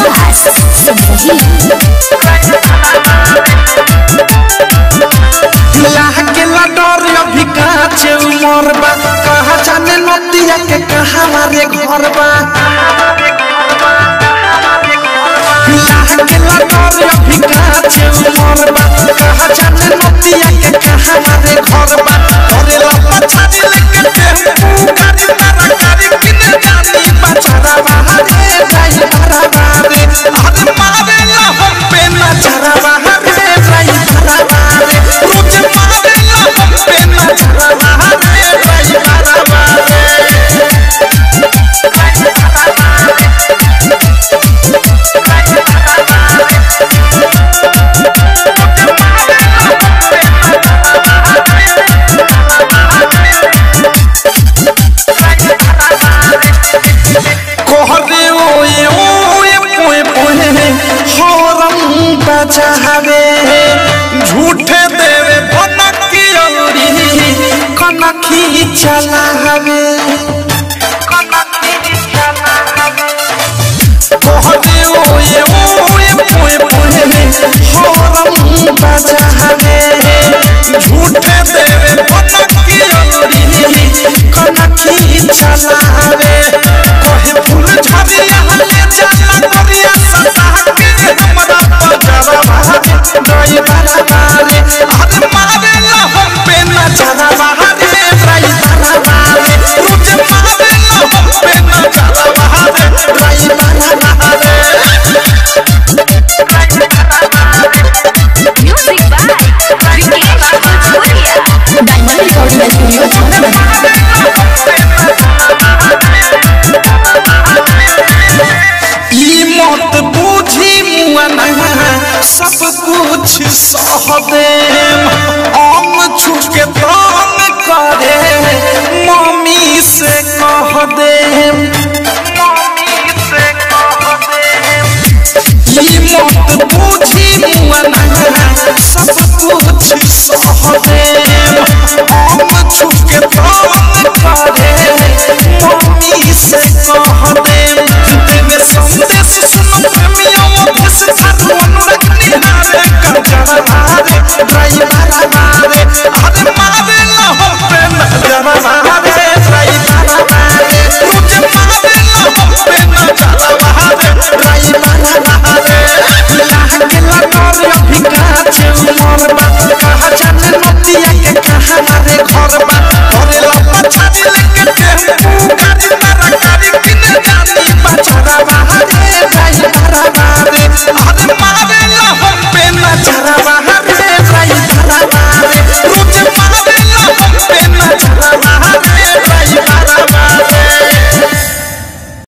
विकास समरही। अभी काचे उमर बा, कहाँ जाने नदिया के कहाँ मारे घर बा। अभी काचे उमर बा, कहाँ जाने नदिया के कहाँ मारे घर बा। अरे लम्बा छाती लेके टेम्पू गाड़ी मारा गाड़ी किने जानी बचारा बाहरे जाई बारा बारे। अरे मारे ला हम पे नजरा बाहरे जाई बारा बारे। रोज मारे ला हम पे नजरा बाहरे जाई बारा बारे। कोहरे ओए ओए पोए पोए हरम बचावे, झूठे देवे भनकी औरी कनखी चलावे। कोहरे ओए ओए पोए पोए हरम बचावे, झूठे देवे भनकी औरी कनखी चलावे। कहे फूल झरिया ले जाला गरिया सता के हमरा बजारा बाहरे जाई बारा बारे। अरे मारे ला हम पे नजरा बाहरे जाई बारा बारे। रोज मारे ला हम पे नजरा बाहरे जाई बारा बारे। Music by Vikesh Bhojpuriya. Diamond recording studio Chhawra. ई मत बूझी मुआ सब कुछ सह देम, आम छुके तंग करे मम्मी से कह देम। ई मत बूझी मुआ सब कुछ सह देम, आम छुके तंग करे मम्मी से कह देम। देवे संदेश सुन प्रेमियों देश थारू अनुराग निहारे कजरा मारे ड्राइवर मारे। अरे मारे ला हम पे नजरा मारे ड्राइवर मारे। रोज मारे ला हम पे नजरा मारे ड्राइवर मारे। लागे ला डर अभी काचे उमर बा, कहाँ जाने नदिया के कहाँ मारे घर बा। अरे लम्बा छाती लेके टेम्पू गाड़ी मारा गाड़ी किने जानी बचारा बाहरे जाई बारा बारे। अरे